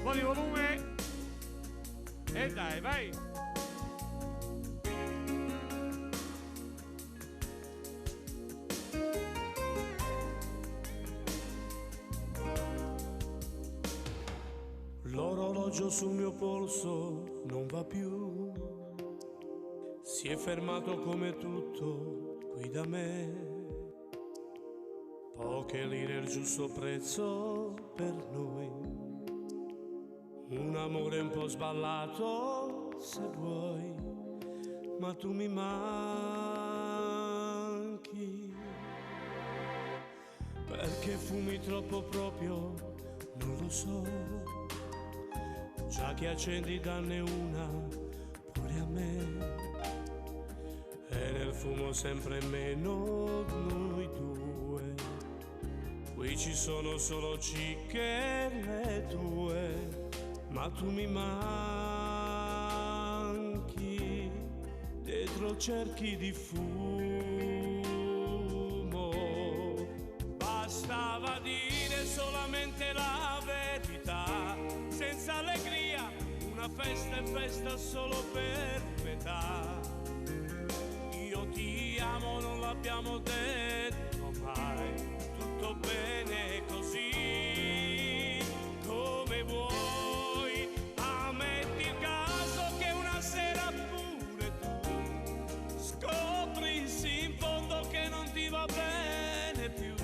Un po' di volume. E dai, vai. L'orologio sul mio polso non va più, si è fermato come tutto qui da me. Poche lire il giusto prezzo per noi, un amore un po' sballato se vuoi, ma tu mi manchi, perché fumi troppo proprio, non lo so. Già che accendi danne una pure a me. E nel fumo sempre meno noi due. Qui ci sono solo cicche le tue, ma tu mi manchi dietro cerchi di fumo. Bastava dire solamente la verità, senza allegria, una festa è festa solo per metà. Io ti amo, non l'abbiamo detto mai, tutto bene così, come vuoi. Ammetti il caso che una sera pure tu scoprissi in fondo che non ti va bene più.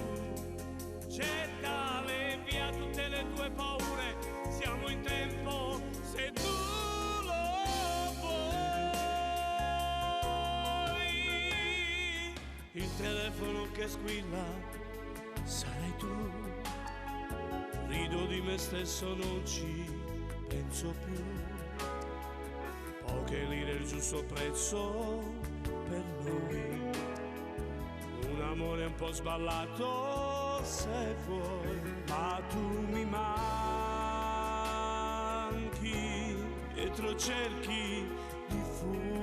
Gettale via tutte le tue paure, siamo in tempo se tu lo vuoi. Il telefono che squilla, sarai tu. Rido di me stesso, non ci penso più. Poche lire il giusto prezzo per noi. Un amore un po' sballato se vuoi, ma tu mi manchi, dietro cerchi di fumo.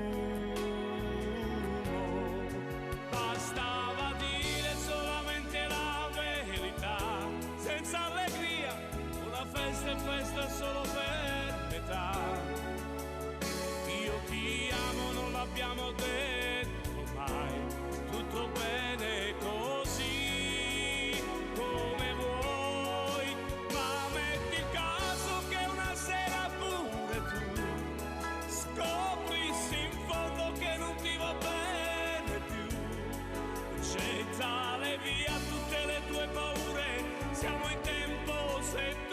Bastava dire solamente la verità, senza allegria, una festa è festa solo per metà. Io ti amo, non l'abbiamo detto mai, tutto bene così, come vuoi. Ma metti il caso che una sera pure tu scoprissi in fondo che non ti va bene più. Gettale via tutte le tue paure, siamo in tempo se tu